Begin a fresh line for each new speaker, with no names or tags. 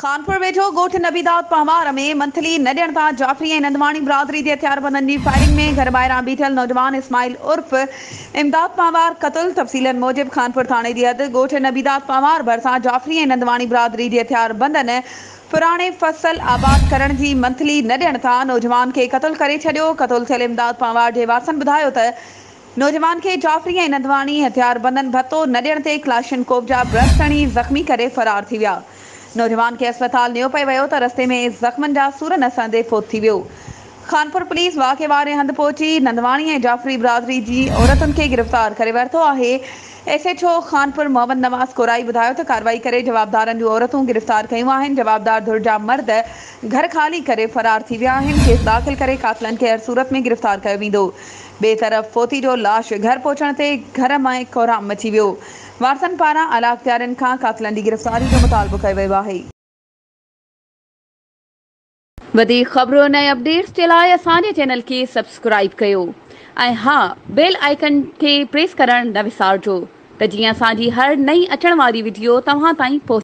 خانپور ويجهو ڳوٺ نبي داد پنهوار ۾ منٿلي نه ڏيڻ تان جعفري ۽ نندواڻي برادري جي هٿياربندن جي فائرنگ ۾ گهر ٻاهران بيٺل نوجوان اسماعيل عرف امداد پنهوار قتل. تفصيلن موجب خانپور ٿاڻي جي حد ڳوٺ نبي داد پنهوار ڀرسان جعفري ۽ نندواڻي برادري جي هٿياربندن پراڻي فصل آباد ڪرڻ جي منٿلي نه ڏيڻ تان نوجوان کي قتل ڪري ڇڏيو. قتل ٿيل امداد پنهوار جي وارثن ٻڌايو ته نوجوان کي جعفري ۽ نندواڻي هٿياربندن ڀتو نه ڏيڻ تي ڪلاشنڪوف جا برسٽ هڻي زخمي ڪري فرار ٿي ويا. نوجوان کي اسپتال نيو پئي ويو ته رستي ۾ زخمن جا سور نه سهندي فوت ٿي ويو. خانپور پوليس واقعي واري هنڌ پهچي نندواڻي ۽ جعفري برادري جي عورتن کي گرفتار ڪري ورتو آهي. S H O Khanpur Muhammad Nawaz Korai ٻڌايو ته ڪارروائي ڪري جوابدارن جون عورتون گرفتار ڪيون آهن، جوابدار ڌر جا مرد گهر خالي ڪري فرار ٿي ويا آهن، ڪيس داخل ڪري قاتلن کي هر صورت ۾ گرفتار ڪيو ويندو. ٻئي طرف فوتي جو لاش گهر پهچڻ تي گهر ۾ ڪهرام مچي ويو، وارثن پاران اعليٰ اختيارين کان قاتلن جي گرفتاري جو مطالبو ڪيو ويو آهي. وڌيڪ خبرن ۽ اپڊيٽس جي لاء اسان جي چينل کي سبسڪرائيب ڪيو ۽ ها بيل آئيڪن کي پريس ڪرڻ نه وسارجو ته جيئن اسان جي هر نئين اچڻ واري وڊيو توهان تائين پهچي.